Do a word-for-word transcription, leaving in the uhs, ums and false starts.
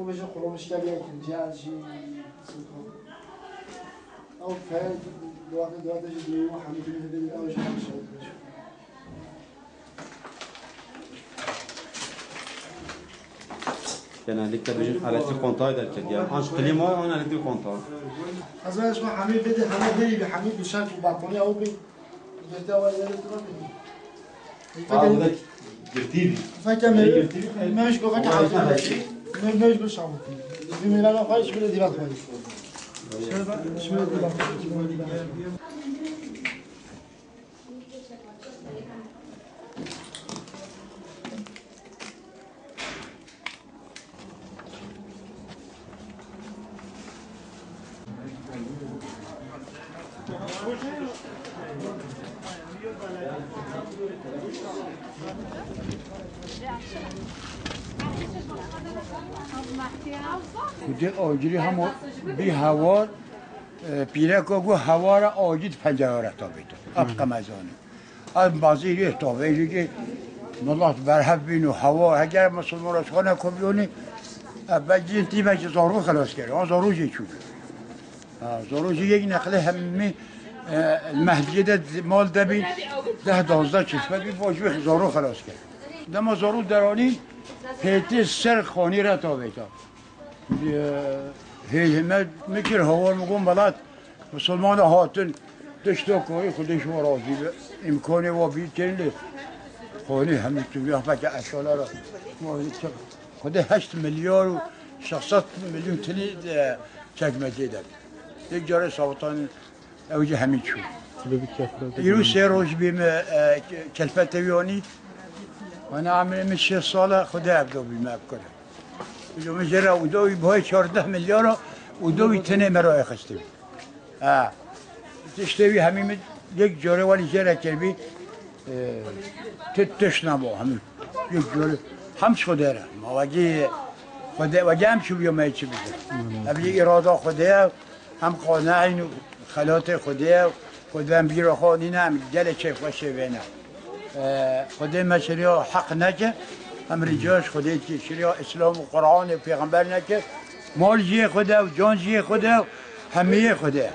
Bêje kuruluşlar ya ikinci el jî. Ew fe, duate, duate jî duyum, Hamîdin hebe, ew jî hemşe. Genellikle bizim elektrik kontağı derken ya. Ancak klima, an elektrik kontağı. Ez ê ji xwe hemî bidî, hemî derî bi, hemî bi şert û batoniya û bi girtiya wa yê elektrik bidî. Aa, bu da girtî bî. Feke me, Girtî bî. me ji xwe feke Ama hafif. Ekmek. Me, me ji xwe şamû. Bi mînana xwe, ji xwe dîvat xwe. Şöyle bak, şöyle dîvat xwe. Xwedê agirî hema bî hewar, e, pîreka got hewara agî di pencera re tabêto. Ev qemezanê. Ev bazî rê tabê jî ki, milet berhev bîn û hewa, heger misilman re çixane komyonî, ev vecîn tîmekî zarû xilas kir. An zarû jê çû. Ha, zarû jî yek neqlê hemî, e, mehdiyê de mal de bî, deh danzdeh çifte bî, bo jî zarû xilas kir. Dema zarû deranî, pêtê ser xanî re tabêta. Hê hêmet min kir, hawar min got, milet, misilmana hatin, tişta karî Xwedê ji we razî be. Îmkanê wa bî tên lê. Xanî hemî tu ya feke eşyalara. Xwedê heşt milyar û şeş sed milyon tinî, e, çekmecê de. Yek carê savitan Ew jî hemî çû. Îro sê roj bî me, e, kelfetê wî anî. Wana emrê min şêst sal e, Xwedê ev do bî me ev kure. Îro min jê re û do wî bihayê çardeh milyar e, û do wî tenê me re xistî. Ha. Tiştê wî hemî min yek carê welî jê re kirbî, e, tu tişt nema hemî. Yek carê hem ji Xwedê re. Ma wegî Xwedê, wegî em çû bîyo me çi bikin. Ev jî îrada Xwedê ye. Em qanehîn û xelatê Xwedê ye, Xwedê em bîra xwe nîne, em gelê keyfxweşê vêne. Ee, Xwedê me şiriya heq neke, em rîca ji Xwedê dike, şiriya Îslam û Quran û Pêxember neke, mal jî yê Xwedê ye û can jî yê Xwedê ye û hemî yê Xwedê ye.